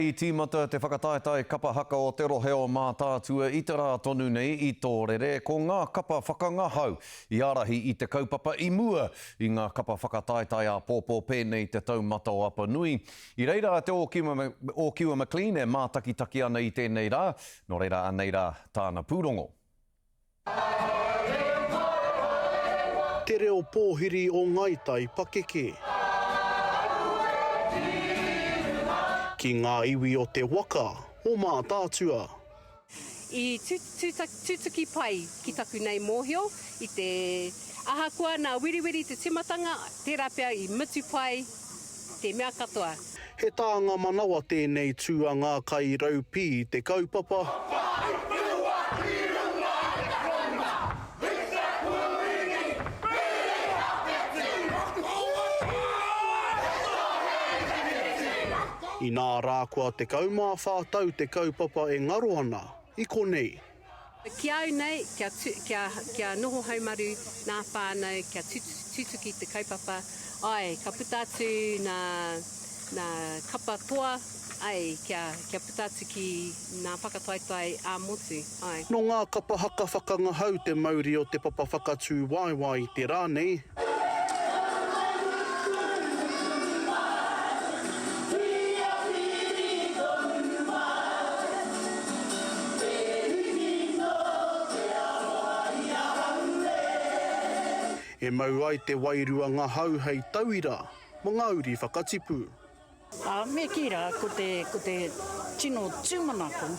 I tīmata te whakataetae kapa haka o te rohe o Mātaatua i te rā tonu nei i Tōrere, ko ngā kapa whakangahau i ārahi i te kaupapa i mua i ngā kapa whakataetae āpōpō pēnei te Taumata o Apanui. I reira a Te Ōkiwa McLean e mātakitaki ana i tēnei rā, nō reira anei rā tāna pūrongo. Te reo pōhiri o Ngāi Tai pakeke. Ki ngā iwi o te waka o Mātaatua. I tutuki pai ki taku nei mōhio i te ahakoa nā Wiriwiri te timatanga, tērā pea i mutu pai te mea katoa. He tānga manawa tēnei tū a ngā kairaupī i te kaupapa. Inā rā kua 14 tau te kaupapa e ngaro ana i konei. Ki a au nei, kia, kia, kia noho haumaru nā whānau, kia tutuki te kaupapa, ae, ka puta atu nā, nā kapa toa, ae, kia, kia puta atu ki nā whakataetae ā-motu, ae. Nō ngā kapa haka whakangahau te mauri o te papa whakatū waewae i te rā nei. E mau ai te wairua ngahau hei tauira mo nga uri whakatipu. Ā, me kī rā, ko te, ko te tino tūmanako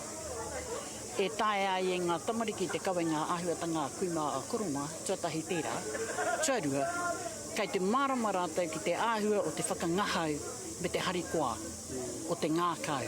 e taea ai e ngā tamariki te kawe ngā āhuatanga a kui mā, a koro mā, tuatahi tērā, tuarua, kei te mārama rātou ki te āhua o te whakangahau me te harikoa o te ngākau.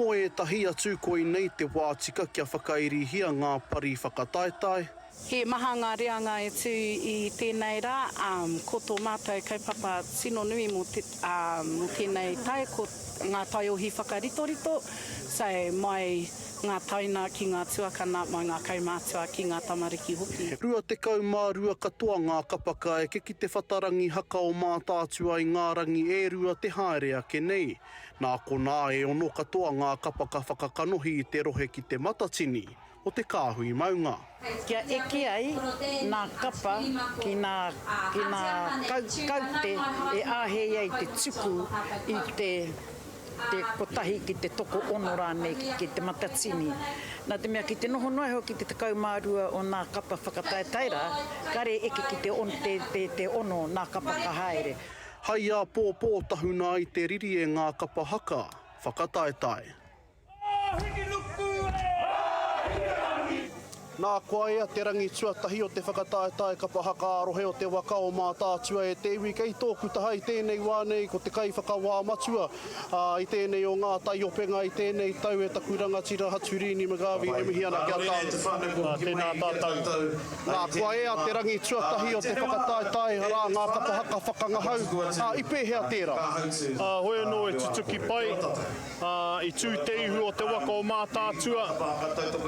Mō ētahi atu koinei te wā tika kia whakairihia ngā pari whakataetae. He maha ngā reanga e tū i tēnei rā, ā, ko tō mātou kaupapa tino nui mō te, ā, mō tēnei tau ko ngā taiohi whakaritorito, so mai ngā taina ki ngā tuakana, mai ngā kaumātua ki ngā tamariki hoki. 22 katoa ngā kapa ka eke ki te whatarangi haka o Mātaatua i ngā rangi e rua te haere ake nei. Nā konā e ono katoa ngā kapa ka whakakanohi i te rohe ki Te Matatini o te Kāhui Maunga. Kia eke ai nā kapa ki nā, ki nā kaute e āhei ai te tuku i te, te kotahi ki te tokoono rānei ki Te Matatini. Nā te mea ki te noho noa iho ki te 12 o nā kapa whakataetae rā, kare eke ki te, te, te, te ono nā kapa ka haere. Hai āpōpō tahuna ai te riri e ngā kapa haka whakataetae. Nā, kua ea te rangi tuatahi o te whakataetae kapa haka ā-rohe o te waka o Mātaatua e te iwi kei tōku taha i tēnei wā nei ko te kaiwhakawā matua i tēnei o ngā taiopenga i tēnei tau e taku rangatira Haturini McGarvey e mihi ana ki a tātou. Tēnā tātou. Nā, kua ea te rangi tuatahi o te whakataetae, arā, ngā kapa haka whakangahau, ā, i pēhea tērā? Ā, hoi anō e tutuki pai, ā, i tū te ihu o te waka o Mātaatua,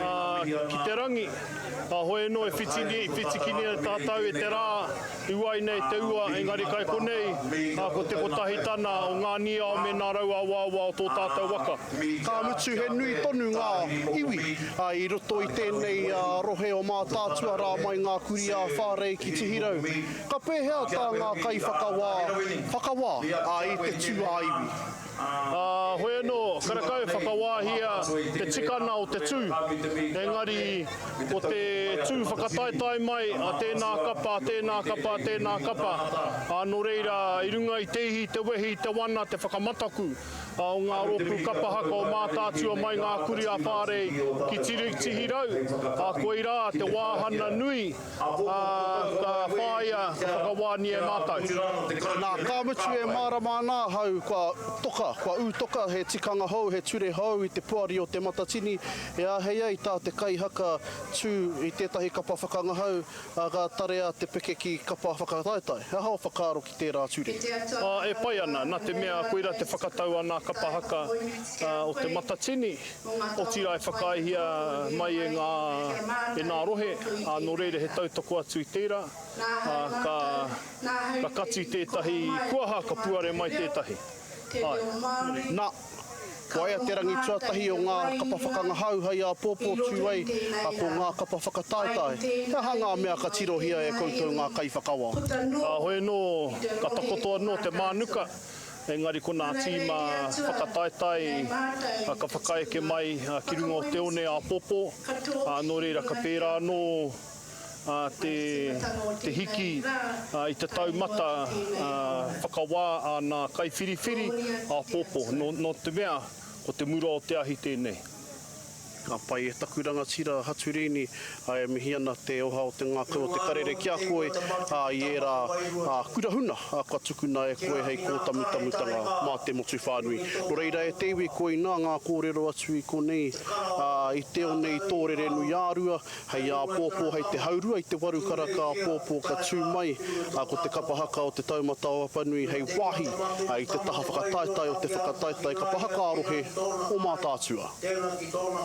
ā, ki te rangi. Ā, hoi anō e whitini, whitikinia tātou e te rā, ua ai nei te ua, engari kai konei, ā, ko te kotahitana o ngā niao me nā rauawaawa o tō tātou waka. Ka mutu he nui tonu ngā iwi i roto i tēnei rohe o Mātaatua rā mai ngā kurī ā-Whārei ki Tihirau. Ka pēhea tā ngā kaiwhakawā whakawā i te tū ā-iwi? Ā, hoi anō, karekau e whakawāhia te tikana o te tū, engari ko te tū whakataetae mai a tēnā kapa, a tēnā kapa, a tēnā kapa, ā, nō reira, i runga i te ihi, te wehi, te wana, te whakamataku, o ngā rōpū kapa haka o Mātaatua mai ngā kuri a Whārei ki Tihirau, ā, koirā te wāhana nui, ā, ka whāia, ka whakawānia e mātou. Nā, ka mutu e mārama ana ahau kua toka, kua ū toka he tikanga hou, he ture hou i te poari o Te Matatini e āhei ai tā te kaihaka tū i tētahi kapa whakangahau, ā, ka tarea te peke ki kapa whakataetae. He aha ō whakaaro ki tērā ture? Ā, e pai ana, nā te mea koirā te whakatau a nā kapa haka o Te Matatini, otirā e whakaaehia mai e ngā, e nā rohe, ā, nō reira he tautoko atu i tērā. ā, ka, ka kati tētahi kuaha, ka puare mai tētahi. Āe. Nā, ko aia te rangi tuatahi o ngā kapa whakangahau hei āpōpō tū ai ko ngā kapa whakataetae. He aha ngā mea ka tirohia e koutou ngā kaiwhakawa? Heoi anō, ka takoto anō te mānuka, engari ko nā tīma whakataetae ka whakaeke mai ki runga o te one āpōpō, ā, nō reira ka pērā anō te, te hiki i te taumata whakawā a nā kaiwhiriwhiri āpōpō, nō, nō te mea ko te mura o te ahi tēnei. Ka pai e taku rangatira Haturīni, e mihi ana te oha o te ngākau o te karere ki a koe i ērā kura huna kua tukuna e koe hei kōtamutamutanga mā te motu whānui. Nō reira e te iwi koinā ngā kōrero atu i konei i te one i Tōrere-nui-ā-rua hei āpōpō hei te haurua i te waru karaka āpōpō ka tū mai ko te kapa haka o Te Taumata o Apanui hei wāhi i te taha whakataetae o te whakataetae kapa haka ā-rohe o Mātaatua.